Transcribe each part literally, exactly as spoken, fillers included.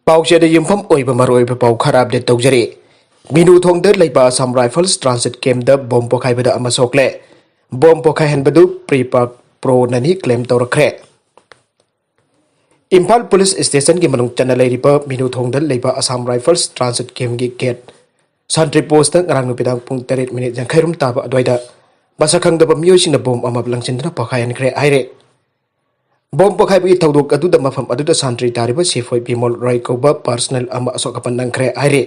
ꯄꯥꯎꯆꯦꯗ ꯌꯨꯝꯐꯝ ꯑꯣꯏꯕ ꯃꯔꯨꯑꯣꯏꯕ ꯄꯥꯎ ꯈꯔ ꯑꯞꯗꯦꯠ ꯇꯧꯖꯔꯤ꯫ ꯃꯤꯅꯨ ꯊꯣꯡꯗ ꯂꯩꯕ ꯑꯁꯥꯝ ꯔꯥꯏꯐꯜꯁ ꯇ꯭ꯔꯥꯟꯁꯤꯠ ꯀꯦꯝꯗ ꯕꯣꯝ ꯄꯣꯈꯥꯏꯕꯗ ꯑꯃ ꯁꯣꯛꯂꯦ꯫ ꯕꯣꯝ ꯄꯣꯈꯥꯏꯍꯟꯕꯗꯨ ꯄ꯭ꯔꯤꯄꯥꯛ ꯄ꯭ꯔꯣꯅꯅꯤ ꯀ꯭ꯂꯦꯝ ꯇꯧꯔꯛꯈ꯭ꯔꯦ꯫ ꯏꯝꯐꯥꯜ ꯄꯨꯂꯤꯁ ꯁ꯭ꯇꯦꯁꯟꯒꯤ ꯃꯅꯨꯡ ꯆꯟꯅ ꯂꯩꯔꯤꯕ ꯃꯤꯅꯨ ꯊꯣꯡꯗ ꯂꯩꯕ ꯑꯁꯥꯝ ꯔꯥꯏꯐꯜꯁ ꯇ꯭ꯔꯥꯟꯁꯤꯠ ꯀꯦꯝꯒꯤ ꯒꯦꯠ ꯁꯟꯇ꯭ꯔꯤ ꯄꯣꯁꯇ ꯉꯔꯥꯡ ꯅꯨꯃꯤꯗꯥꯡ ꯄꯨꯡ ꯇꯔꯦꯠ ꯃꯤꯅꯤꯠ ꯌꯥꯡꯈꯩꯔꯣꯝ ꯇꯥꯕ ꯑꯗꯨꯋꯥꯏꯗ ꯃꯁꯛ ꯈꯪꯗꯕ ꯃꯤꯑꯣꯏꯁꯤꯡꯅ ꯕꯣꯝ ꯑꯃ ꯂꯪꯁꯤꯟꯗꯨꯅ ꯄꯣꯈꯥꯏꯍꯟꯈ꯭ꯔꯦ ꯍꯥꯏꯔꯦ꯫ ꯕꯣꯝ ꯄꯣꯈꯥꯏꯕꯒꯤ ꯊꯧꯗꯣꯛ ꯑꯗꯨꯗ ꯃꯐꯝ ꯑꯗꯨꯗ ꯁꯟꯇ꯭ꯔꯤ ꯇꯥꯔꯤꯕ ꯁꯤꯐꯣꯏ ꯕꯤꯃꯣꯜ ꯔꯣꯏ ꯀꯧꯕ ꯄꯥꯔꯁꯅꯦꯜ ꯑꯃ ꯑꯁꯣꯛ ꯑꯄꯟ ꯅꯪꯈ꯭ꯔꯦ ꯍꯥꯏꯔꯤ꯫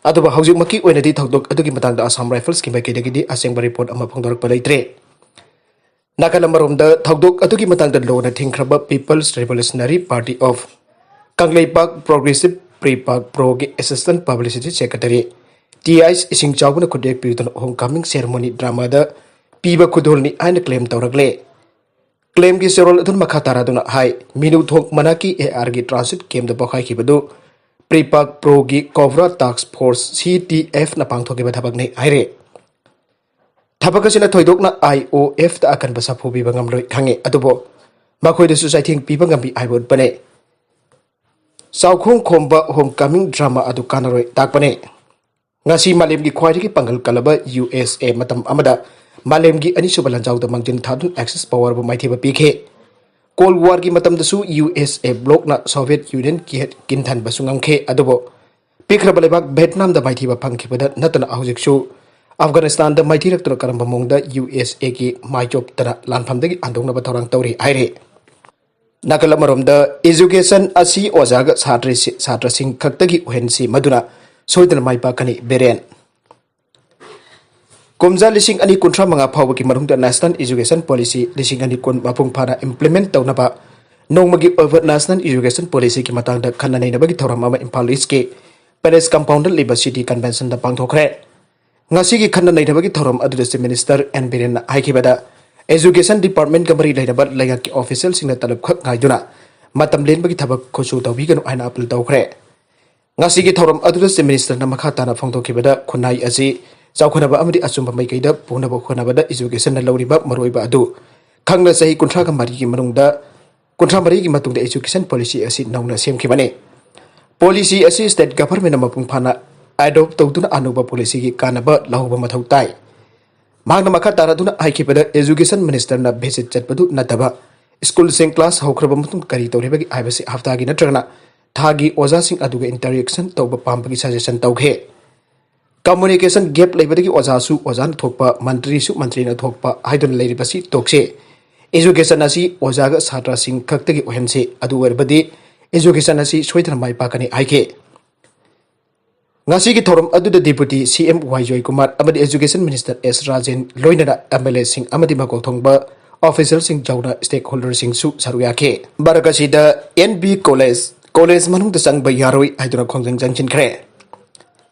ꯑꯗꯨꯕꯨ ꯍꯧꯖꯤꯛꯃꯛꯀꯤ ꯑꯣꯏꯅꯗꯤ ꯊꯧꯗꯣꯛ ꯑꯗꯨꯒꯤ ꯃꯇꯥꯡꯗ ꯑꯁꯥꯝ ꯔꯥꯏꯐꯜꯁꯀꯤ ꯃꯥꯏꯀꯩꯗꯒꯤꯗꯤ ꯑꯁꯦꯡꯕ ꯔꯤꯄꯣꯔꯠ ꯑꯃ ꯐꯣꯡꯗꯣꯔꯛꯄ ꯂꯩꯇ꯭ꯔꯤ꯫ ꯅꯥꯀꯜ ꯑꯃꯔꯣꯝꯗ, ꯊꯧꯗꯣꯛ ꯑꯗꯨꯒꯤ ꯃꯇꯥꯡꯗ ꯂꯣꯟꯅ ꯊꯤꯡꯈ꯭ꯔꯕ People's Revolutionary Party of Kangleipak Progressive, PREPAK ꯄ꯭ꯔꯣꯒꯤ ꯑꯦꯁꯤꯁꯇꯦꯟ ꯄꯕ꯭ꯂꯤꯁꯤꯇꯤ ꯁꯦꯀ꯭ꯔꯦꯇꯔꯤ ꯇꯤ ꯑꯥꯏꯁ ꯏꯁꯤꯡ ꯆꯥꯎꯕꯅ ꯈꯨꯠꯌꯦꯛ ꯄꯤꯗꯨꯅ ꯍꯣꯝ ꯀꯃꯤꯡ ꯁꯦꯔꯃꯣꯅꯤ ꯗ꯭ꯔꯥꯃꯥꯗ ꯄꯤꯕ ꯈꯨꯗꯣꯜꯅꯤ ꯍꯥꯏꯅ ꯀ꯭ꯂꯦꯝ ꯇꯧꯔꯛꯂꯦ꯫ ꯀ꯭ꯂꯦꯝꯒꯤ ꯆꯦꯔꯣꯜ ꯑꯗꯨꯅ ꯃꯈꯥ ꯇꯥꯔꯗꯨꯅ ꯍꯥꯏ, ꯃꯤꯅꯨ ꯊꯣꯡ ꯃꯅꯥꯛꯀꯤ ꯑꯦ ꯑꯥꯔꯒꯤ ꯇ꯭ꯔꯥꯟꯁꯤꯠ ꯀꯦꯝꯗ ꯄꯣꯈꯥꯏꯈꯤꯕꯗꯨ ꯄ꯭ꯔꯤꯄꯥꯛ ꯄ꯭ꯔꯣꯒꯤ ꯀꯣꯕ꯭ꯔꯥ ꯇꯥꯛꯁ ꯐꯣꯔꯁ, ꯁꯤ ꯇꯤ ꯑꯦꯐꯅ ꯄꯥꯡꯊꯣꯛꯈꯤꯕ ꯊꯕꯛꯅꯤ ꯍꯥꯏꯔꯦ꯫ ꯊꯕꯛ ꯑꯁꯤꯅ ꯊꯣꯏꯗꯣꯛꯅ ꯑꯥꯏ ꯑꯣ ꯑꯦꯐꯇ ꯑꯀꯟꯕ ꯁꯥꯐꯨ ꯄꯤꯕ ꯉꯝꯂꯣꯏ ꯈꯪꯉꯤ, ꯑꯗꯨꯕꯨ ꯃꯈꯣꯏꯗꯁꯨ ꯆꯩꯊꯦꯡ ꯄꯤꯕ ꯉꯝꯃꯤ ꯍꯥꯏꯕ ꯎꯠꯄꯅꯦ꯫ ꯆꯥꯎꯈꯣꯡ ꯈꯣꯝꯕ ꯍꯣꯝ ꯀꯃꯤꯡ ꯗ꯭ꯔꯥꯃꯥ ꯑꯗꯨ ꯀꯥꯟꯅꯔꯣꯏ ꯇꯥꯛꯄꯅꯦ꯫ ꯉꯁꯤ ꯃꯥꯂꯦꯝꯒꯤ ꯈ꯭ꯋꯥꯏꯗꯒꯤ ꯄꯥꯡꯒꯜ ꯀꯜꯂꯕ ꯌꯨ ꯑꯦꯁ ꯑꯦ ꯃꯇꯝ ꯑꯃꯗ ꯃꯥꯂꯦꯝꯒꯤ ꯑꯅꯤꯁꯨꯕ ꯂꯥꯟꯖꯥꯎꯗ ꯃꯥꯡꯖꯤꯜ ꯊꯥꯗꯨꯅ ꯑꯦꯛꯁꯤꯁ ꯄꯋꯥꯔꯕꯨ ꯃꯥꯏꯊꯤꯕ ꯄꯤꯈꯤ꯫ ꯀꯣꯜ ꯋꯥꯔꯒꯤ ꯃꯇꯝꯗꯁꯨ ꯌꯨ ꯑꯦꯁ ꯑꯦ ꯕ꯭ꯂꯣꯛꯅ ꯁꯣꯚꯤꯌꯦꯠ ꯌꯨꯅꯤꯌꯟ ꯀꯤ-, ꯀꯤꯟꯊꯟꯕꯁꯨ ꯉꯝꯈꯤ, ꯑꯗꯨꯕꯨ ꯄꯤꯛꯈ꯭ꯔꯕ ꯂꯩꯕꯥꯛ ꯚꯦꯠꯅꯥꯝꯗ ꯃꯥꯏꯊꯤꯕ ꯐꯪꯈꯤꯕꯗ ꯅꯠꯇꯅ ꯍꯧꯖꯤꯛꯁꯨ ꯑꯐꯒꯥꯅꯤꯁꯇꯥꯟꯗ ꯃꯥꯏꯊꯤꯔꯛꯇꯨꯅ ꯀꯔꯝꯕ ꯃꯑꯣꯡꯗ ꯌꯨ ꯑꯦꯁ ꯑꯦꯒꯤ ꯃꯥꯏꯆꯣꯞꯇꯅ ꯂꯥꯟꯐꯝꯗꯒꯤ ꯍꯟꯗꯣꯛꯅꯕ ꯊꯧꯔꯥꯡ ꯇꯧꯔꯤ ꯍꯥꯏꯔꯤ꯫ ꯅꯥꯀꯜ ꯑꯃꯔꯣꯝꯗ, ꯏꯖꯨꯀꯦꯁꯟ ꯑꯁꯤ ꯑꯣꯖꯥꯒ ꯁꯥꯇ꯭ꯔꯁꯤ-, ꯁꯥꯇ꯭ꯔꯁꯤꯡ ꯈꯛꯇꯒꯤ ꯑꯣꯏꯍꯟꯁꯤ, ꯃꯗꯨꯅ ꯁꯣꯏꯗꯅ ꯃꯥꯏ ꯄꯥꯛꯀꯅꯤ, ꯕꯤꯔꯦꯟ꯫ ꯀꯨꯝꯖꯥ ꯂꯤꯁꯤꯡ ꯑꯅꯤ ꯀꯨꯟꯊ꯭ꯔꯥ ꯃꯉꯥ ꯐꯥꯎꯕꯒꯤ ꯃꯅꯨꯡꯗ ꯅꯦꯁꯅꯦꯜ ꯏꯖꯨꯀꯦꯁꯟ ꯄꯣꯂꯤꯁꯤ ꯂꯤꯁꯤꯡ ꯑꯅꯤ ꯀꯨꯟ ꯃꯄꯨꯡ ꯐꯥꯅ ꯏꯝꯄ꯭ꯂꯤꯃꯦꯟꯠ ꯇꯧꯅꯕ ꯅꯣꯡꯃꯒꯤ ꯑꯣꯏꯕ ꯅꯦꯁꯅꯦꯜ ꯏꯖꯨꯀꯦꯁꯟ ꯄꯣꯂꯤꯁꯤꯒꯤ ꯃꯇꯥꯡꯗ ꯈꯟꯅ ꯅꯩꯅꯕꯒꯤ ꯊꯧꯔꯝ ꯑꯃ ꯏꯝꯐꯥꯜ ꯏꯁꯀꯤ ꯄꯦꯂꯦꯁ ꯀꯝꯄꯥꯎꯟꯗ ꯂꯩꯕ ꯁꯤꯇꯤ ꯀꯟꯚꯦꯟꯁꯟꯗ ꯄꯥꯡꯊꯣꯛꯈ꯭ꯔꯦ꯫ ꯉꯁꯤꯒꯤ ꯈꯟꯅ ꯅꯩꯅꯕꯒꯤ ꯊꯧꯔꯝ ꯑꯗꯨꯗ ꯆꯤꯐ ꯃꯤꯅꯤꯁꯇꯔ ꯑꯦꯟ ꯕꯤꯔꯦꯟꯅ ꯍꯥꯏꯈꯤꯕꯗ, ꯏꯖꯨꯀꯦꯁꯟ ꯗꯤꯄꯥꯔꯠꯃꯦꯟꯠꯀ ꯃꯔꯤ ꯂꯩꯅꯕ ꯂꯩꯉꯥꯛꯀꯤ ꯑꯣꯐꯤꯁꯤꯌꯦꯜꯁꯤꯡꯅ ꯇꯂꯕ ꯈꯛ ꯉꯥꯏꯗꯨꯅ ꯃꯇꯝ ꯂꯦꯟꯕꯒꯤ ꯊꯕꯛ ꯈꯨꯠꯁꯨ ꯇꯧꯕꯤꯒꯅꯨ ꯍꯥꯏꯅ ꯑꯄꯤꯜ ꯇꯧꯈ꯭ꯔꯦ꯫ ꯉꯁꯤꯒꯤ ꯊꯧꯔꯝ ꯑꯗꯨꯗ ꯆꯤꯐ ꯃꯤꯅꯤꯁꯇꯔꯅ ꯃꯈꯥ ꯇꯥꯅ ꯐꯣꯡꯗꯣꯛꯈꯤꯕꯗ, ꯈꯨꯟꯅꯥꯏ ꯑꯁꯤ ꯆꯥꯎꯈꯠꯅꯕ ꯑꯃꯗꯤ ꯑꯆꯨꯝꯕ ꯃꯥꯏꯀꯩꯗ ꯄꯨꯅꯕ ꯍꯣꯠꯅꯕꯗ ꯏꯖꯨꯀꯦꯁꯟꯅ ꯂꯧꯔꯤꯕ ꯃꯔꯨꯑꯣꯏꯕ ꯑꯗꯨ ꯈꯪꯅ ꯆꯍꯤ ꯀꯨꯟꯊ꯭ꯔꯥꯒ ꯃꯔꯤꯒꯤ ꯃꯅꯨꯡꯗ, ꯀꯨꯟꯊ꯭ꯔꯥ ꯃꯔꯤꯒꯤ ꯃꯇꯨꯡꯗ ꯏꯖꯨꯀꯦꯁꯟ ꯄꯣꯂꯤꯁꯤ ꯑꯁꯤ ꯅꯧꯅ ꯁꯦꯝꯈꯤꯕꯅꯤ꯫ Policy ꯑꯁꯤ state governmentꯅ ꯃꯄꯨꯡ ꯐꯥꯅ adopt ꯇꯧꯗꯨꯅ ꯑꯅꯧꯕ policyꯒꯤ ꯀꯥꯟꯅꯕ ꯂꯧꯍꯧꯕ ꯃꯊꯧ ꯇꯥꯏ꯫ ꯃꯍꯥꯛꯅ ꯃꯈꯥ ꯇꯥꯔꯗꯨꯅ ꯍꯥꯏꯈꯤꯕꯗ, education ministerꯅ visit ꯆꯠꯄꯗꯨ ꯅꯠꯇꯕ, schoolꯁꯤꯡ class ꯍꯧꯈ꯭ꯔꯕ ꯃꯇꯨꯡꯗ ꯀꯔꯤ ꯇꯧꯔꯤꯕꯒꯦ ꯍꯥꯏꯕꯁꯤ ꯍꯞꯇꯥꯒꯤ ꯅꯠꯇ꯭ꯔꯒꯅ ꯊꯥꯒꯤ ꯑꯣꯖꯥꯁꯤꯡ ꯑꯗꯨꯒ interaction ꯇꯧꯕ ꯄꯥꯝꯕꯒꯤ suggestion ꯇꯧꯈꯤ꯫ Communication gap ꯂꯩꯕꯗꯒꯤ ꯑꯣꯖꯥꯁꯨ ꯑꯣꯖꯥꯅ ꯊꯣꯛꯄ, ꯃꯟꯇ꯭ꯔꯤꯁꯨ ꯃꯟꯇ꯭ꯔꯤꯅ ꯊꯣꯛꯄ ꯍꯥꯏꯗꯨꯅ ꯂꯩꯔꯤꯕꯁꯤ ꯇꯣꯛꯁꯤ꯫ Education ꯑꯁꯤ ꯑꯣꯖꯥꯒ ꯁꯥꯇ꯭ꯔꯁꯤꯡ ꯈꯛꯇꯒꯤ ꯑꯣꯏꯍꯟꯁꯤ꯫ ꯑꯗꯨ ꯑꯣꯏꯔꯕꯗꯤ education ꯑꯁꯤ ꯁꯣꯏꯗꯅ ꯃꯥꯏ ꯄꯥꯛꯀꯅꯤ ꯍꯥꯏꯈꯤ꯫ ꯉꯁꯤꯒꯤ ꯊꯧꯔꯝ ꯑꯗꯨꯗ Deputy C M Y Joykumar ꯑꯃꯗꯤ Education Minister S ꯔꯥꯖꯦꯟ ꯂꯣꯏꯅꯅ M L Aꯁꯤꯡ ꯑꯃꯗꯤ ꯃꯀꯣꯛ ꯊꯣꯡꯕ officialꯁꯤꯡ ꯌꯥꯎꯅ stakeholderꯁꯤꯡꯁꯨ ꯁꯔꯨꯛ ꯌꯥꯈꯤ꯫ ꯚꯥꯔꯠ ꯑꯁꯤꯗ N B College, college ꯃꯅꯨꯡꯗ ꯆꯪꯕ ꯌꯥꯔꯣꯏ ꯍꯥꯏꯗꯨꯅ ꯈꯣꯡꯖꯪ ꯆꯪꯁꯤꯟꯈ꯭ꯔꯦ꯫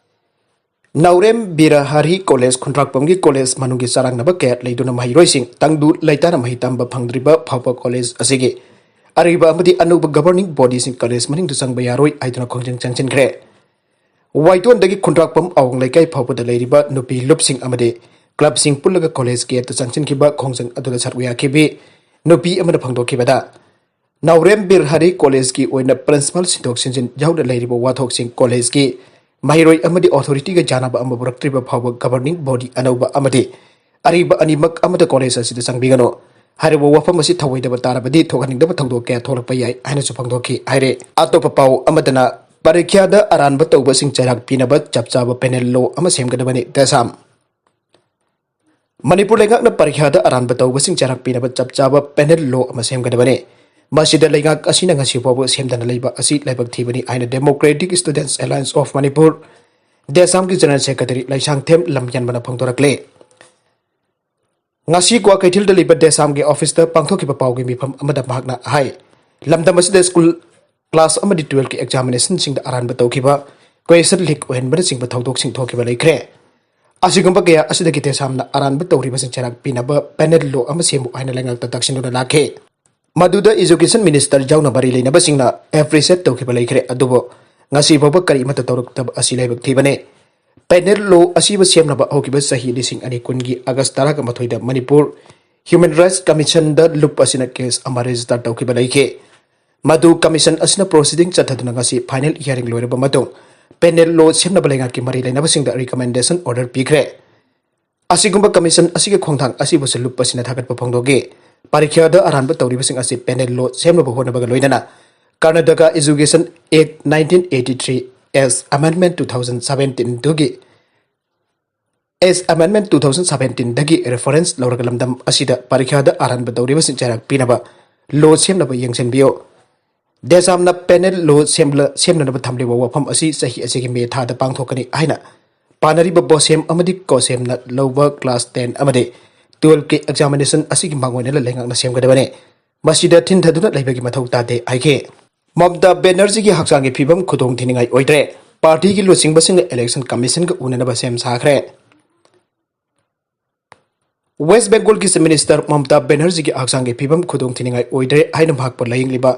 ꯅꯥꯎꯔꯦꯝ ꯕꯤꯔꯍꯥꯔꯤ College ꯈꯨꯟꯗ꯭ꯔꯥꯛꯄꯝꯒꯤ college ꯃꯅꯨꯡꯒꯤ ꯆꯔꯥꯡꯅꯕ ꯀꯌꯥ ꯂꯩꯗꯨꯅ ꯃꯍꯩꯔꯣꯏꯁꯤꯡ ꯇꯪꯗꯨ ꯂꯩꯇꯥꯅ ꯃꯍꯩ ꯇꯝꯕ ꯐꯪꯗ꯭ꯔꯤꯕ ꯐꯥꯎꯕ college ꯑꯁꯤꯒꯤ ꯑꯔꯤꯕ ꯑꯃꯗꯤ ꯑꯅꯧꯕ governing bodyꯁꯤꯡ college ꯃꯅꯨꯡꯗ ꯆꯪꯕ ꯌꯥꯔꯣꯏ ꯍꯥꯏꯗꯨꯅ ꯈꯣꯡꯖꯪ ꯆꯪꯁꯤꯟꯈ꯭ꯔꯦ꯫ ꯋꯥꯏꯇꯣꯟꯗꯒꯤ ꯈꯨꯟꯗ꯭ꯔꯥꯛꯄꯝ ꯑꯋꯥꯡ ꯂꯩꯀꯥꯏ ꯐꯥꯎꯕꯗ ꯂꯩꯔꯤꯕ ꯅꯨꯄꯤ ꯂꯨꯞꯁꯤꯡ ꯑꯃꯗꯤ clubꯁꯤꯡ ꯄꯨꯜꯂꯒ college gateꯇ ꯆꯪꯁꯤꯟꯈꯤꯕ ꯈꯣꯡꯖꯪ ꯑꯗꯨꯗ ꯁꯔꯨꯛ ꯌꯥꯈꯤꯕꯤ ꯅꯨꯄꯤ ꯑꯃꯅ ꯐꯣꯡꯗꯣꯛꯈꯤꯕꯗ, ꯅꯥꯎꯔꯦꯝ ꯕꯤꯔꯍꯥꯔꯤ collegeꯀꯤ ꯑꯣꯏꯅ principal ꯁꯤꯟꯗꯣꯛ ꯁꯤꯟꯖꯤꯟ ꯌꯥꯎꯅ ꯂꯩꯔꯤꯕ ꯋꯥꯊꯣꯛꯁꯤꯡ collegeꯀꯤ ꯃꯍꯩꯔꯣꯏ ꯑꯃꯗꯤ authorityꯒ ꯌꯥꯅꯕ ꯑꯃ ꯄꯨꯔꯛꯇ꯭ꯔꯤꯕ ꯐꯥꯎꯕ governing body ꯑꯅꯧꯕ ꯑꯃꯗꯤ ꯑꯔꯤꯕ ꯑꯅꯤꯃꯛ ꯑꯃꯠꯇ college ꯑꯁꯤꯗ ꯆꯪꯕꯤꯒꯅꯨ꯫ ꯍꯥꯏꯔꯤꯕ ꯋꯥꯐꯝ ꯑꯁꯤ ꯊꯧꯑꯣꯏꯗꯕ ꯇꯥꯔꯕꯗꯤ ꯊꯣꯛꯍꯟꯅꯤꯡꯗꯕ ꯊꯧꯗꯣꯛ ꯀꯌꯥ ꯊꯣꯛꯂꯛꯄ ꯌꯥꯏ ꯍꯥꯏꯅꯁꯨ ꯐꯣꯡꯗꯣꯛꯈꯤ ꯍꯥꯏꯔꯦ꯫ ꯑꯇꯣꯞꯄ ꯄꯥꯎ ꯑꯃꯗꯅ, ꯄꯔꯤꯈ꯭ꯌꯥꯗ ꯑꯔꯥꯟꯕ ꯇꯧꯕꯁꯤꯡ ꯆꯩꯔꯥꯛ ꯄꯤꯅꯕ ꯆꯞ ꯆꯥꯕ penal law ꯑꯃ ꯁꯦꯝꯒꯗꯕꯅꯤ, ꯗꯦꯁꯥꯝ꯫ ꯃꯅꯤꯄꯨꯔ ꯂꯩꯉꯥꯛꯅ ꯄꯔꯤꯈ꯭ꯌꯥꯗ ꯑꯔꯥꯟꯕ ꯇꯧꯕꯁꯤꯡ ꯆꯩꯔꯥꯛ ꯄꯤꯅꯕ ꯆꯞ ꯆꯥꯕ penal law ꯑꯃ ꯁꯦꯝꯒꯗꯕꯅꯤ꯫ ꯃꯁꯤꯗ ꯂꯩꯉꯥꯛ ꯑꯁꯤꯅ ꯉꯁꯤ ꯐꯥꯎꯕ ꯁꯦꯝꯗꯅ ꯂꯩꯕ ꯑꯁꯤ ꯂꯥꯏꯕꯛ ꯊꯤꯕꯅꯤ ꯍꯥꯏꯅ Democratic Students Alliance of Manipur, ꯗꯦꯁꯥꯝꯒꯤ general secretary Leishangthem ꯂꯝꯌꯥꯟꯕꯅ ꯐꯣꯡꯗꯣꯔꯛꯂꯦ꯫ ꯉꯁꯤ ꯀ꯭ꯋꯥꯀꯩꯊꯦꯜꯗ ꯂꯩꯕ ꯗꯦꯁꯥꯝꯒꯤ officeꯇ ꯄꯥꯡꯊꯣꯛꯈꯤꯕ ꯄꯥꯎꯒꯤ ꯃꯤꯐꯝ ꯑꯃꯗ ꯃꯍꯥꯛꯅ ꯍꯥꯏ, ꯂꯝꯗꯝ ꯑꯁꯤꯗ school class ꯑꯃꯗꯤ twelveꯀꯤ examinationꯁꯤꯡꯗ ꯑꯔꯥꯟꯕ ꯇꯧꯈꯤꯕ, question leak ꯑꯣꯏꯍꯟꯕꯅꯆꯤꯡꯕ ꯊꯧꯗꯣꯛꯁꯤꯡ ꯊꯣꯛꯈꯤꯕ ꯂꯩꯈ꯭ꯔꯦ꯫ ꯑꯁꯤꯒꯨꯝꯕ ꯀꯌꯥ ꯑꯁꯤꯗꯒꯤ ꯗꯦꯁꯥꯝꯅ ꯑꯔꯥꯟꯕ ꯇꯧꯔꯤꯕꯁꯤꯡ ꯆꯩꯔꯥꯛ ꯄꯤꯅꯕ penal law ꯑꯃ ꯁꯦꯝꯃꯨ ꯍꯥꯏꯅ ꯂꯩꯉꯥꯛꯇ ꯇꯛꯁꯤꯟꯗꯨꯅ ꯂꯥꯛꯈꯤ꯫ ꯃꯗꯨꯗ education minister ꯌꯥꯎꯅ ꯃꯔꯤ ꯂꯩꯅꯕꯁꯤꯡꯅ appreciate ꯇꯧꯈꯤꯕ ꯂꯩꯈ꯭ꯔꯦ, ꯑꯗꯨꯕꯨ ꯉꯁꯤ ꯐꯥꯎꯕ ꯀꯔꯤꯃꯠꯇ ꯇꯧꯔꯛꯇꯕ ꯑꯁꯤ ꯂꯥꯏꯕꯛ ꯊꯤꯕꯅꯤ꯫ Penal law ꯑꯁꯤꯕꯨ ꯁꯦꯝꯅꯕ ꯍꯧꯈꯤꯕ ꯆꯍꯤ ꯂꯤꯁꯤꯡ ꯑꯅꯤ ꯀꯨꯟꯒꯤ August ꯇꯔꯥꯃꯥꯊꯣꯏꯗ ꯃꯅꯤꯄꯨꯔ Human Rights Commissionꯗ ꯂꯨꯞ ꯑꯁꯤꯅ case ꯑꯃ register ꯇꯧꯈꯤꯕ ꯂꯩꯈꯤ꯫ ꯃꯗꯨ ꯀꯃꯤꯁꯟ ꯑꯁꯤꯅ ꯄ꯭ꯔꯣꯁꯤꯗꯤꯡ ꯆꯠꯊꯗꯨꯅ ꯉꯁꯤ ꯐꯥꯏꯅꯦꯜ ꯍꯤꯌꯥꯔꯤꯡ ꯂꯣꯏꯔꯕ ꯃꯇꯨꯡ ꯄꯦꯅꯦꯜ ꯂꯣ ꯁꯦꯝꯅꯕ ꯂꯩꯉꯥꯛꯀꯤ ꯃꯔꯤ ꯂꯩꯅꯕꯁꯤꯡꯗ ꯔꯤꯀꯃꯦꯟꯗꯦꯁꯟ ꯑꯣꯔꯗꯔ ꯄꯤꯈ꯭ꯔꯦ꯫ ꯑꯁꯤꯒꯨꯝꯕ ꯀꯃꯤꯁꯟ ꯑꯁꯤꯒꯤ ꯈꯣꯡꯊꯥꯡ ꯑꯁꯤꯕꯨꯁꯨ ꯂꯨꯞ ꯑꯁꯤꯅ ꯊꯥꯒꯠꯄ ꯐꯣꯡꯗꯣꯛꯈꯤ꯫ ꯄꯔꯤꯈ꯭ꯌꯥꯗ ꯑꯔꯥꯟꯕ ꯇꯧꯔꯤꯕꯁꯤꯡ ꯑꯁꯤ ꯄꯦꯅꯦꯜ ꯂꯣ ꯁꯦꯝꯅꯕ ꯍꯣꯠꯅꯕꯒ ꯂꯣꯏꯅꯅ ꯀꯔꯅꯥꯇꯀꯥ ꯏꯖꯨꯀꯦꯁꯟ ꯑꯦꯛ ꯅꯥꯏꯟꯇꯤꯟ ꯑꯦꯇꯤ ꯊ꯭ꯔꯤ ꯑꯦꯁ ꯑꯦꯃꯦꯟꯗꯃꯦꯟ ꯇꯨ ꯊꯥꯎꯖꯟ ꯁꯚꯦꯟꯇꯤꯟꯗꯨꯒꯤ ꯑꯦꯁ ꯑꯦꯃꯦꯟꯗꯃꯦꯟ ꯇꯨ ꯊꯥꯎꯖꯟ ꯁꯚꯦꯟꯇꯤꯟꯗꯒꯤ ꯔꯦꯐꯔꯦꯟꯁ ꯂꯧꯔꯒ ꯂꯝꯗꯝ ꯑꯁꯤꯗ ꯄꯔꯤꯈ꯭ꯌꯥꯗ ꯑꯔꯥꯟꯕ ꯇꯧꯔꯤꯕꯁꯤꯡ ꯆꯩꯔꯥꯛ ꯄꯤꯅꯕ ꯂꯣ ꯁꯦꯝꯅꯕ ꯌꯦꯡꯁꯤꯟꯕꯤꯌꯨ꯫ ꯗꯦꯁꯥꯝꯅ ꯄꯦꯅꯦꯜ ꯂꯣ ꯁꯦꯝꯂ-, ꯁꯦꯝꯅꯅꯕ ꯊꯝꯂꯤꯕ ꯋꯥꯐꯝ ꯑꯁꯤ ꯆꯍꯤ ꯑꯁꯤꯒꯤ ꯃꯦ ꯊꯥꯗ ꯄꯥꯡꯊꯣꯛꯀꯅꯤ ꯍꯥꯏꯅ ꯄꯥꯅꯔꯤꯕ ꯕꯣꯁꯦꯝ ꯑꯃꯗꯤ ꯀꯣꯁꯦꯝꯅ ꯂꯧꯕ ꯀ꯭ꯂꯥꯁ ꯇꯦꯟ ꯑꯃꯗꯤ ꯇꯨꯋꯦꯜꯐꯀꯤ ꯑꯦꯛꯖꯥꯃꯤꯅꯦꯁꯟ ꯑꯁꯤꯒꯤ ꯃꯥꯡꯑꯣꯏꯅꯅ ꯂꯩꯉꯥꯛꯅ ꯁꯦꯝꯒꯗꯕꯅꯤ꯫ ꯃꯁꯤꯗ ꯊꯤꯟꯊꯗꯨꯅ ꯂꯩꯕꯒꯤ ꯃꯊꯧ ꯇꯥꯗꯦ ꯍꯥꯏꯈꯤ꯫ ꯃꯃꯇꯥ ꯕꯦꯅꯔꯖꯤꯒꯤ ꯍꯛꯆꯥꯡꯒꯤ ꯐꯤꯕꯝ ꯈꯨꯗꯣꯡ ꯊꯤꯅꯤꯡꯉꯥꯏ ꯑꯣꯏꯗ꯭ꯔꯦ꯫ ꯄꯥꯔꯇꯤꯒꯤ ꯂꯨꯆꯤꯡꯕꯁꯤꯡꯅ ꯏꯂꯦꯛꯁꯟ ꯀꯃꯤꯁꯟꯒ ꯎꯅꯅꯕ ꯁꯦꯝ ꯁꯥꯈ꯭ꯔꯦ꯫ ꯋꯦꯁ ꯕꯦꯡꯒꯣꯜꯒꯤ ꯆꯤꯐ ꯃꯤꯅꯤꯁꯇꯔ ꯃꯃꯇꯥ ꯕꯦꯅꯔꯖꯤꯒꯤ ꯍꯛꯆꯥꯡꯒꯤ ꯐꯤꯕꯝ ꯈꯨꯗꯣꯡ ꯊꯤꯅꯤꯡꯉꯥꯏ ꯑꯣꯏꯗ꯭ꯔꯦ ꯍꯥꯏꯅ ꯃꯍꯥꯛꯄꯨ ꯂꯥꯌꯦꯡꯂꯤꯕ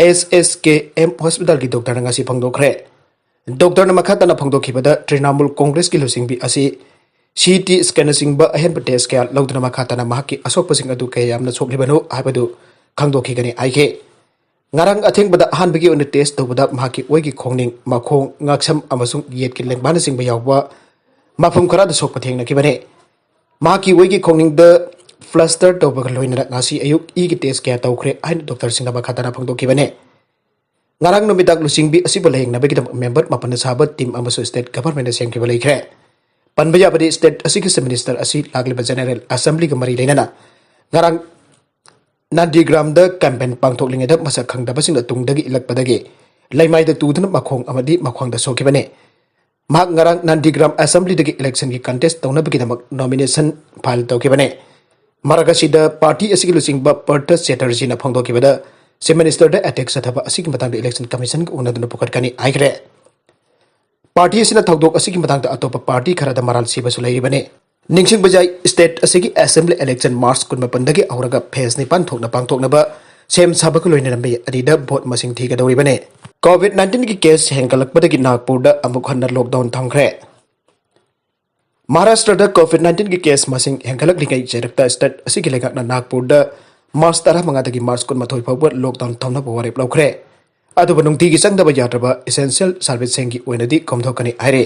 ꯑꯦꯁ ꯑꯦꯁ ꯀꯦ ꯑꯦꯝ ꯍꯣꯁꯄꯤꯇꯥꯜꯒꯤ ꯗꯣꯛꯇꯔꯅ ꯉꯁꯤ ꯐꯣꯡꯗꯣꯛꯈ꯭ꯔꯦ꯫ ꯗꯣꯛꯇꯔꯅ ꯃꯈꯥ ꯇꯥꯅ ꯐꯣꯡꯗꯣꯛꯈꯤꯕꯗ ꯇ꯭ꯔꯤꯅꯥꯃꯨꯜ ꯀꯣꯡꯒ꯭ꯔꯦꯁꯀꯤ ꯂꯨꯆꯤꯡꯕꯤ ꯑꯁꯤ ꯁꯤ ꯇꯤ ꯁ꯭ꯀꯦꯟꯅꯆꯤꯡꯕ ꯑꯍꯦꯟꯕ ꯇꯦꯁ ꯀꯌꯥ ꯂꯧꯗꯨꯅ ꯃꯈꯥ ꯇꯥꯅ ꯃꯍꯥꯛꯀꯤ ꯑꯁꯣꯛꯄꯁꯤꯡ ꯑꯗꯨ ꯀꯌꯥ ꯌꯥꯝꯅ ꯁꯣꯛꯂꯤꯕꯅꯣ ꯍꯥꯏꯕꯗꯨ ꯈꯪꯗꯣꯛꯈꯤꯒꯅꯤ ꯍꯥꯏꯈꯤ꯫ ꯉꯔꯥꯡ ꯑꯊꯦꯡꯕꯗ ꯑꯍꯥꯟꯕꯒꯤ ꯑꯣꯏꯅ ꯇꯦꯁ ꯇꯧꯕꯗ ꯃꯍꯥꯛꯀꯤ ꯑꯣꯏꯒꯤ ꯈꯣꯡꯅꯤꯡ, ꯃꯈꯣꯡ, ꯉꯛꯁꯝ ꯑꯃꯁꯨꯡ ꯌꯦꯠꯀꯤ ꯂꯦꯡꯕꯥꯅꯆꯤꯡꯕ ꯌꯥꯎꯕ ꯃꯐꯝ ꯈꯔꯗ ꯁꯣꯛꯄ ꯊꯦꯡꯅꯈꯤꯕꯅꯤ꯫ ꯃꯍꯥꯛꯀꯤ ꯑꯣꯏꯒꯤ ꯈꯣꯡꯅꯤꯡꯗ ꯄ꯭ꯂꯥꯁꯇꯔ ꯇꯧꯕꯒ ꯂꯣꯏꯅꯅ ꯉꯁꯤ ꯑꯌꯨꯛ ꯏꯒꯤ ꯇꯦꯁ ꯀꯌꯥ ꯇꯧꯈ꯭ꯔꯦ ꯍꯥꯏꯅ ꯗꯣꯛꯇꯔꯁꯤꯡꯅ ꯃꯈꯥ ꯇꯥꯅ ꯐꯣꯡꯗꯣꯛꯈꯤꯕꯅꯤ꯫ ꯉꯔꯥꯡ ꯅꯨꯃꯤꯗꯥꯡ ꯂꯨꯆꯤꯡꯕꯤ ꯑꯁꯤꯕꯨ ꯂꯥꯌꯦꯡꯅꯕꯒꯤꯗꯃꯛ ꯃꯦꯝꯕꯔ ꯃꯥꯄꯟꯅ ꯁꯥꯕ ꯇꯤꯝ ꯑꯃꯁꯨ ꯁ꯭ꯇꯦꯠ ꯒꯚꯔꯟꯃꯦꯟꯠꯅ ꯁꯦꯝꯈꯤꯕ ꯂꯩꯈ꯭ꯔꯦ꯫ ꯄꯟꯕ ꯌꯥꯕꯗꯤ, ꯁ꯭ꯇꯦꯠ ꯑꯁꯤꯒꯤ ꯆꯤꯐ ꯃꯤꯅꯤꯁꯇꯔ ꯑꯁꯤ ꯂꯥꯛꯂꯤꯕ ꯖꯦꯅꯦꯔꯦꯜ ꯑꯦꯁꯦꯝꯕ꯭ꯂꯤꯒ ꯃꯔꯤ ꯂꯩꯅꯅ ꯉꯔꯥꯡ ꯅꯟꯗꯤꯒ꯭ꯔꯥꯝꯗ ꯀꯦꯝꯄꯦꯟ ꯄꯥꯡꯊꯣꯛꯂꯤꯉꯩꯗ ꯃꯁꯛ ꯈꯪꯗꯕꯁꯤꯡꯅ ꯇꯨꯡꯗꯒꯤ ꯏꯜꯂꯛꯄꯗꯒꯤ ꯂꯩꯃꯥꯏꯗ ꯇꯨꯗꯨꯅ ꯃꯈꯣꯡ ꯑꯃꯗꯤ ꯃꯈ꯭ꯋꯥꯡꯗ ꯁꯣꯛꯈꯤꯕꯅꯤ꯫ ꯃꯍꯥꯛ ꯉꯔꯥꯡ ꯅꯟꯗꯤꯒ꯭ꯔꯥꯝ ꯑꯦꯁꯦꯝꯕ꯭ꯂꯤꯗꯒꯤ ꯏꯂꯦꯛꯁꯟꯒꯤ ꯀꯟꯇꯦꯁ ꯇꯧꯅꯕꯒꯤꯗꯃꯛ ꯅꯣꯃꯤꯅꯦꯁꯟ ꯐꯥꯏꯜ ꯇꯧꯈꯤꯕꯅꯤ꯫ ꯃꯔꯛ ꯑꯁꯤꯗ ꯄꯥꯔꯇꯤ ꯑꯁꯤꯒꯤ ꯂꯨꯆꯤꯡꯕ ꯄꯔꯊ ꯆꯦꯇꯔꯖꯤꯅ ꯐꯣꯡꯗꯣꯛꯈꯤꯕꯗ, ꯆꯤꯐ ꯃꯤꯅꯤꯁꯇꯔꯗ ꯑꯦꯇꯦꯛ ꯆꯠꯊꯕ ꯑꯁꯤꯒꯤ ꯃꯇꯥꯡꯗ ꯏꯂꯦꯛꯁꯟ ꯀꯃꯤꯁꯟꯒ ꯎꯅꯗꯨꯅ ꯄꯨꯈꯠꯀꯅꯤ ꯍꯥꯏꯈ꯭ꯔꯦ꯫ ꯄꯥꯔꯇꯤ ꯑꯁꯤꯅ ꯊꯧꯗꯣꯛ ꯑꯁꯤꯒꯤ ꯃꯇꯥꯡꯗ ꯑꯇꯣꯞꯄ ꯄꯥꯔꯇꯤ ꯈꯔꯗ ꯃꯔꯥꯜ ꯁꯤꯕꯁꯨ ꯂꯩꯔꯤꯕꯅꯤ꯫ ꯅꯤꯡꯁꯤꯡꯕ ꯌꯥꯏ, ꯁ꯭ꯇꯦꯠ ꯑꯁꯤꯒꯤ ꯑꯦꯁꯦꯝꯕ꯭ꯂꯤ ꯏꯂꯦꯛꯁꯟ ꯃꯥꯔꯆ ꯀꯨꯟꯃꯥꯄꯟꯗꯒꯤ ꯍꯧꯔꯒ ꯐꯦꯖ ꯅꯤꯄꯥꯟ ꯊꯣꯛꯅ ꯄꯥꯡꯊꯣꯛꯅꯕ ꯁꯦꯝ ꯁꯥꯕꯒ ꯂꯣꯏꯅꯅ ꯃꯦ ꯑꯅꯤꯗ ꯚꯣꯠ ꯃꯁꯤꯡ ꯊꯤꯒꯗꯧꯔꯤꯕꯅꯤ꯫ ꯀꯣꯚꯤꯗ ꯅꯥꯏꯟꯇꯤꯟꯒꯤ ꯀꯦꯁ ꯍꯦꯟꯒꯠꯂꯛꯄꯗꯒꯤ ꯅꯥꯒꯄꯨꯔꯗ ꯑꯃꯨꯛ ꯍꯟꯅ ꯂꯣꯛꯗꯥꯎꯟ ꯊꯝꯈ꯭ꯔꯦ꯫ ꯃꯍꯥꯔꯥꯁꯇ꯭ꯔꯗ ꯀꯣꯚꯤꯗ ꯅꯥꯏꯟꯇꯤꯟꯒꯤ ꯀꯦꯁ ꯃꯁꯤꯡ ꯍꯦꯟꯒꯠꯂꯛꯂꯤꯉꯩ ꯆꯩꯔꯛꯇ ꯁ꯭ꯇꯦꯠ ꯑꯁꯤꯒꯤ ꯂꯩꯉꯥꯛꯅ ꯅꯥꯒꯄꯨꯔꯗ ꯃꯥꯔꯆ ꯇꯔꯥꯃꯉꯥꯗꯒꯤ ꯃꯥꯔꯆ ꯀꯨꯟꯃꯥꯊꯣꯏ ꯐꯥꯎꯕ ꯂꯣꯛꯗꯥꯎꯟ ꯊꯝꯅꯕ ꯋꯥꯔꯦꯞ ꯂꯧꯈ꯭ꯔꯦ꯫ ꯑꯗꯨꯕꯨ ꯅꯨꯡꯇꯤꯒꯤ ꯆꯪꯗꯕ ꯌꯥꯗ꯭ꯔꯕ ꯏꯁꯦꯟꯁꯤꯌꯦꯜ ꯁꯥꯔꯚꯤꯁꯁꯤꯡꯒꯤ ꯑꯣꯏꯅꯗꯤ ꯀꯣꯝꯊꯣꯛꯀꯅꯤ ꯍꯥꯏꯔꯦ꯫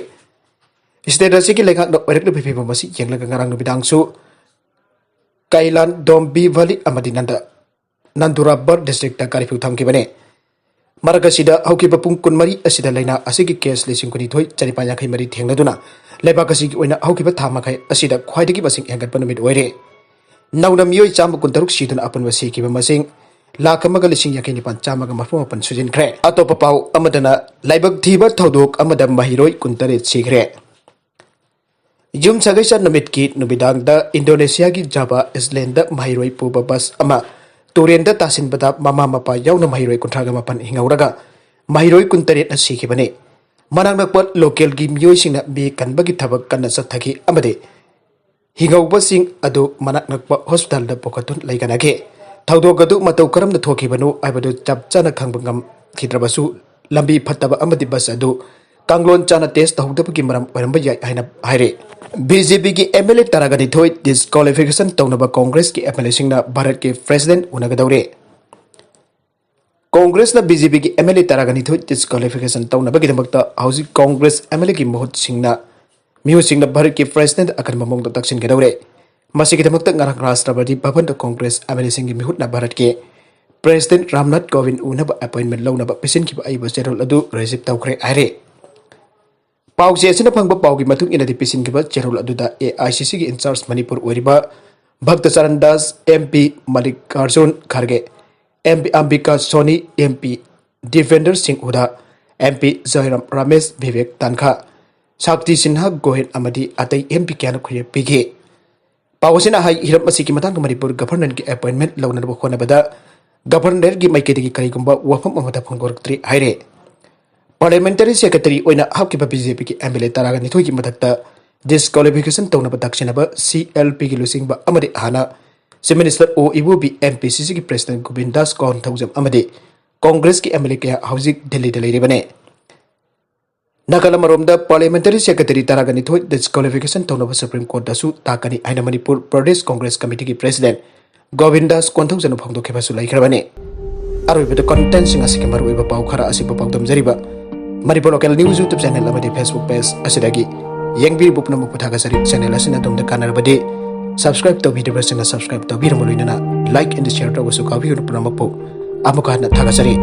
ꯁ꯭ꯇꯦꯠ ꯑꯁꯤꯒꯤ ꯂꯩꯉꯥꯛꯅ ꯑꯣꯏꯔꯛꯂꯤꯕ ꯐꯤꯕꯝ ꯑꯁꯤ ꯌꯦꯡꯂꯒ ꯉꯔꯥꯡ ꯅꯨꯃꯤꯗꯥꯡꯁꯨ ꯀꯩꯂꯥꯟ, ꯗꯣꯝꯕꯤꯚꯂꯤ ꯑꯃꯗꯤ ꯅꯟꯗ ꯅꯟꯗꯨꯔꯥꯕꯥꯗ ꯗꯤꯁꯇ꯭ꯔꯤꯛꯇ ꯀꯥꯔꯐ꯭ꯌꯨ ꯊꯝꯈꯤꯕꯅꯤ꯫ ꯃꯔꯛ ꯑꯁꯤꯗ ꯍꯧꯈꯤꯕ ꯄꯨꯡ ꯀꯨꯟꯃꯔꯤ ꯑꯁꯤꯗ ꯂꯥꯏꯅꯥ ꯑꯁꯤꯒꯤ ꯀꯦꯁ ꯂꯤꯁꯤꯡ ꯀꯨꯟꯅꯤꯊꯣꯏ ꯆꯅꯤꯄꯥꯟ ꯌꯥꯡꯈꯩ ꯃꯔꯤ ꯊꯦꯡꯅꯗꯨꯅ ꯂꯩꯕꯥꯛ ꯑꯁꯤꯒꯤ ꯑꯣꯏꯅ ꯍꯧꯈꯤꯕ ꯊꯥ ꯃꯈꯥꯏ ꯑꯁꯤꯗ ꯈ꯭ꯋꯥꯏꯗꯒꯤ ꯃꯁꯤꯡ ꯍꯦꯟꯒꯠꯄ ꯅꯨꯃꯤꯠ ꯑꯣꯏꯔꯦ꯫ ꯅꯧꯅ ꯃꯤꯑꯣꯏ ꯆꯥꯝꯃ ꯀꯨꯟꯇꯔꯨꯛ ꯁꯤꯗꯨꯅ ꯑꯄꯨꯟꯕ ꯁꯤꯈꯤꯕ ꯃꯁꯤꯡ ꯂꯥꯈ ꯑꯃꯒ ꯂꯤꯁꯤꯡ ꯌꯥꯡꯈꯩ ꯅꯤꯄꯥꯟ ꯆꯥꯝꯃꯒ ꯃꯔꯐꯨ ꯃꯥꯄꯟ ꯁꯨꯖꯤꯟꯈ꯭ꯔꯦ꯫ ꯑꯇꯣꯞꯄ ꯄꯥꯎ ꯑꯃꯗꯅ ꯂꯥꯏꯕꯛ ꯊꯤꯕ ꯊꯧꯗꯣꯛ ꯑꯃꯗ ꯃꯍꯩꯔꯣꯏ ꯀꯨꯟꯇꯔꯦꯠ ꯁꯤꯈ꯭ꯔꯦ꯫ ꯌꯨꯝꯁꯀꯩꯁ ꯅꯨꯃꯤꯠꯀꯤ ꯅꯨꯃꯤꯗꯥꯡꯗ ꯏꯟꯗꯣꯅꯦꯁꯤꯌꯥꯒꯤ ꯖꯥꯚꯥ ꯑꯥꯏꯂꯦꯟꯗ ꯃꯍꯩꯔꯣꯏ ꯄꯨꯕ ꯕꯁ ꯑꯃ ꯇꯨꯔꯦꯟꯗ ꯇꯥꯁꯤꯟꯕꯗ ꯃꯃꯥ ꯃꯄꯥ ꯌꯥꯎꯅ ꯃꯍꯩꯔꯣꯏ ꯀꯨꯟꯊ꯭ꯔꯥꯒ ꯃꯥꯄꯟ ꯍꯤꯡꯍꯧꯔꯒ ꯃꯍꯩꯔꯣꯏ ꯀꯨꯟꯇꯔꯦꯠꯅ ꯁꯤꯈꯤꯕꯅꯤ꯫ ꯃꯅꯥꯛ ꯅꯛꯄ ꯂꯣꯀꯦꯜꯒꯤ ꯃꯤꯑꯣꯏꯁꯤꯡꯅ ꯃꯤ ꯀꯟꯕꯒꯤ ꯊꯕꯛ ꯀꯟꯅ ꯆꯠꯊꯈꯤ ꯑꯃꯗꯤ ꯍꯤꯡꯍꯧꯕꯁꯤꯡ ꯑꯗꯨ ꯃꯅꯥꯛ ꯅꯛꯄ ꯍꯣꯁꯄꯤꯇꯥꯜꯗ ꯄꯨꯈꯠꯇꯨꯅ ꯂꯩꯒꯅꯈꯤ꯫ ꯊꯧꯗꯣꯛ ꯑꯗꯨ ꯃꯇꯧ ꯀꯔꯝꯅ ꯊꯣꯛꯈꯤꯕꯅꯣ ꯍꯥꯏꯕꯗꯨ ꯆꯞ ꯆꯥꯅ ꯈꯪꯕ ꯉꯝꯈꯤꯗ꯭ꯔꯕꯁꯨ, ꯂꯝꯕꯤ ꯐꯠꯇꯕ ꯑꯃꯗꯤ ꯕꯁ ꯑꯗꯨ ꯀꯥꯡꯂꯣꯟ ꯆꯥꯅ ꯇꯦꯁ ꯇꯧꯍꯧꯗꯕꯒꯤ ꯃꯔꯝ ꯑꯣꯏꯔꯝꯕ ꯌꯥꯏ ꯍꯥꯏꯅ ꯍꯥꯏꯔꯤ꯫ ꯕꯤ ꯖꯦ ꯄꯤꯒꯤ ꯑꯦꯝ ꯑꯦꯜ ꯑꯦ ꯇꯔꯥꯒ ꯅꯤꯊꯣꯏ ꯗꯤꯁꯀ꯭ꯋꯥꯂꯤꯐꯤꯀꯦꯁꯟ ꯇꯧꯅꯕ ꯀꯣꯡꯒ꯭ꯔꯦꯁꯀꯤ ꯑꯦꯝ ꯑꯦꯜ ꯑꯦꯁꯤꯡꯅ ꯚꯥꯔꯠꯀꯤ ꯄ꯭ꯔꯦꯁꯤꯗꯦꯟꯠ ꯎꯅꯒꯗꯧꯔꯦ꯫ ꯀꯣꯡꯒ꯭ꯔꯦꯁꯅ ꯕꯤ ꯖꯦ ꯄꯤꯒꯤ ꯑꯦꯝ ꯑꯦꯜ ꯑꯦ ꯇꯔꯥꯒ ꯅꯤꯊꯣꯏ ꯗꯤꯁꯀ꯭ꯋꯥꯂꯤꯐꯤꯀꯦꯁꯟ ꯇꯧꯅꯕꯒꯤꯗꯃꯛꯇ ꯍꯧꯖꯤꯛ ꯀꯣꯡꯒ꯭ꯔꯦꯁ ꯑꯦꯝ ꯑꯦꯜ ꯑꯦꯒꯤ ꯃꯍꯨꯠꯁꯤꯡꯅ, ꯃꯤꯍꯨꯠꯁꯤꯡꯅ ꯚꯥꯔꯠꯀꯤ ꯄ꯭ꯔꯦꯁꯤꯗꯦꯟꯠ ꯑꯀꯟꯕ ꯃꯑꯣꯡꯗ ꯇꯛꯁꯤꯟꯒꯗꯧꯔꯦ꯫ ꯃꯁꯤꯒꯤꯗꯃꯛꯇ ꯉꯔꯥꯡ ꯔꯥꯁꯇ꯭ꯔꯄꯇꯤ ꯚꯕꯟꯗ ꯀꯣꯡꯒ꯭ꯔꯦꯁ ꯑꯦꯝ ꯑꯦꯜ ꯑꯦꯁꯤꯡꯒꯤ ꯃꯤꯍꯨꯠꯅ ꯚꯥꯔꯠꯀꯤ ꯄ꯭ꯔꯦꯁꯤꯗꯦꯟꯠ ꯔꯥꯝꯅꯥꯊ ꯀꯣꯕꯤꯟꯗ ꯎꯅꯕ ꯑꯦꯄꯣꯏꯟꯃꯦꯟꯠ ꯂꯧꯅꯕ ꯄꯤꯁꯤꯟꯈꯤꯕ ꯑꯏꯕ ꯆꯦꯔꯣꯜ ꯑꯗꯨ ꯔꯤꯁꯤꯚ ꯇꯧꯈ꯭ꯔꯦ ꯍꯥꯏꯔꯦ꯫ ꯄꯥꯎꯆꯦ ꯑꯁꯤꯅ ꯐꯪꯕ ꯄꯥꯎꯒꯤ ꯃꯇꯨꯡ ꯏꯟꯅꯗꯤ, ꯄꯤꯁꯤꯟꯈꯤꯕ ꯆꯦꯔꯣꯜ ꯑꯗꯨꯗ ꯑꯦ ꯑꯥꯏ ꯁꯤ ꯁꯤꯒꯤ ꯏꯟꯆꯥꯔꯖ ꯃꯅꯤꯄꯨꯔ ꯑꯣꯏꯔꯤꯕ Bhaktacharan Das, M P Mallikarjun Kharge, M P Ambika Soni, M P Dipender Singh Hooda, M P Jairam Ramesh, Vivek Tankha, Shakti Sinha ꯒꯣꯍꯦꯟ ꯑꯃꯗꯤ ꯑꯇꯩ ꯑꯦꯝ ꯄꯤ ꯀꯌꯥꯅ ꯈꯨꯠꯌꯦꯛ ꯄꯤꯈꯤ꯫ ꯄꯥꯎ ꯑꯁꯤꯅ ꯍꯥꯏ, ꯍꯤꯔꯝ ꯑꯁꯤꯒꯤ ꯃꯇꯥꯡꯗ ꯃꯅꯤꯄꯨꯔ ꯒꯚꯔꯅꯔꯒꯤ ꯑꯦꯄꯣꯏꯟꯃꯦꯟꯠ ꯂꯧꯅꯅꯕ ꯍꯣꯠꯅꯕꯗ ꯒꯚꯔꯅꯔꯒꯤ ꯃꯥꯏꯀꯩꯗꯒꯤ ꯀꯔꯤꯒꯨꯝꯕ ꯋꯥꯐꯝ ꯑꯃꯠꯇ ꯐꯣꯡꯗꯣꯔꯛꯇ꯭ꯔꯤ ꯍꯥꯏꯔꯦ꯫ ꯄꯥꯔꯂꯤꯌꯥꯃꯦꯟꯇꯔꯤ ꯁꯦꯀ꯭ꯔꯦꯇꯔꯤ ꯑꯣꯏꯅ ꯍꯥꯞꯈꯤꯕ ꯕꯤ ꯖꯦ ꯄꯤꯒꯤ ꯑꯦꯝ ꯑꯦꯜ ꯑꯦ ꯇꯔꯥꯒ ꯅꯤꯊꯣꯏꯒꯤ ꯃꯊꯛꯇ ꯗꯤꯁꯀ꯭ꯋꯥꯂꯤꯐꯤꯀꯦꯁꯟ ꯇꯧꯅꯕ ꯇꯛꯁꯤꯟꯅꯕ ꯁꯤ ꯑꯦꯜ ꯄꯤꯒꯤ ꯂꯨꯆꯤꯡꯕ ꯑꯃꯗꯤ ꯍꯥꯟꯅ ꯆꯤꯐ ꯃꯤꯅꯤꯁꯇꯔ ꯑꯣ ꯏꯕꯣꯕꯤ, ꯑꯦꯝ ꯄꯤ ꯁꯤ ꯁꯤꯒꯤ ꯄ꯭ꯔꯦꯁꯤꯗꯦꯟꯠ ꯒꯣꯕꯤꯟꯗꯥꯁ ꯀꯣꯟꯊꯧꯖꯝ ꯑꯃꯗꯤ ꯀꯣꯡꯒ꯭ꯔꯦꯁꯀꯤ ꯑꯦꯝ ꯑꯦꯜ ꯑꯦ ꯀꯌꯥ ꯍꯧꯖꯤꯛ ꯗꯤꯜꯂꯤꯗ ꯂꯩꯔꯤꯕꯅꯤ꯫ ꯅꯥꯀꯜ ꯑꯃꯔꯣꯝꯗ, ꯄꯥꯔꯂꯤꯌꯥꯃꯦꯟꯇꯔꯤ ꯁꯦꯀ꯭ꯔꯦꯇꯔꯤ ꯇꯔꯥꯒ ꯅꯤꯊꯣꯏ ꯗꯤꯁꯀ꯭ꯋꯥꯂꯤꯐꯤꯀꯦꯁꯟ ꯇꯧꯅꯕ ꯁꯨꯄ꯭ꯔꯤꯝ ꯀꯣꯔꯠꯇꯁꯨ ꯇꯥꯛꯀꯅꯤ ꯍꯥꯏꯅ ꯃꯅꯤꯄꯨꯔ ꯄ꯭ꯔꯗꯦꯁ ꯀꯣꯡꯒ꯭ꯔꯦꯁ ꯀꯃꯤꯇꯤꯒꯤ ꯄ꯭ꯔꯦꯁꯤꯗꯦꯟꯠ ꯒꯣꯕꯤꯟꯗꯥꯁ ꯀꯣꯟꯊꯧꯖꯅ ꯐꯣꯡꯗꯣꯛꯈꯤꯕꯁꯨ ꯂꯩꯈ꯭ꯔꯕꯅꯤ꯫ ꯑꯔꯣꯏꯕꯗ contentꯁꯤꯡ ꯑꯁꯤꯒꯤ ꯃꯔꯨꯑꯣꯏꯕ ꯄꯥꯎ ꯈꯔ ꯑꯁꯤꯕꯨ ꯄꯥꯎꯗꯝꯖꯔꯤꯕ Manipur Local News YouTube channel ꯑꯃꯗꯤ Facebook page ꯑꯁꯤꯗꯒꯤ ꯌꯦꯡꯕꯤꯔꯤꯕ ꯄꯨꯝꯅꯃꯛꯄꯨ ꯊꯥꯒꯠꯆꯔꯤ꯫ Channel ꯑꯁꯤꯅ ꯑꯗꯣꯝꯗ ꯀꯥꯟꯅꯔꯕꯗꯤ subscribe ꯇꯧꯕꯤꯗ꯭ꯔꯤꯕꯁꯤꯡꯅ subscribe ꯇꯧꯕꯤꯔꯝꯕ ꯂꯣꯏꯅꯅ like and share ꯇꯧꯕꯁꯨ ꯀꯥꯎꯕꯤꯒꯅꯨ꯫ ꯄꯨꯝꯅꯃꯛꯄꯨ ꯑꯃꯨꯛꯀ ꯍꯟꯅ ꯊꯥꯒꯠꯆꯔꯤ꯫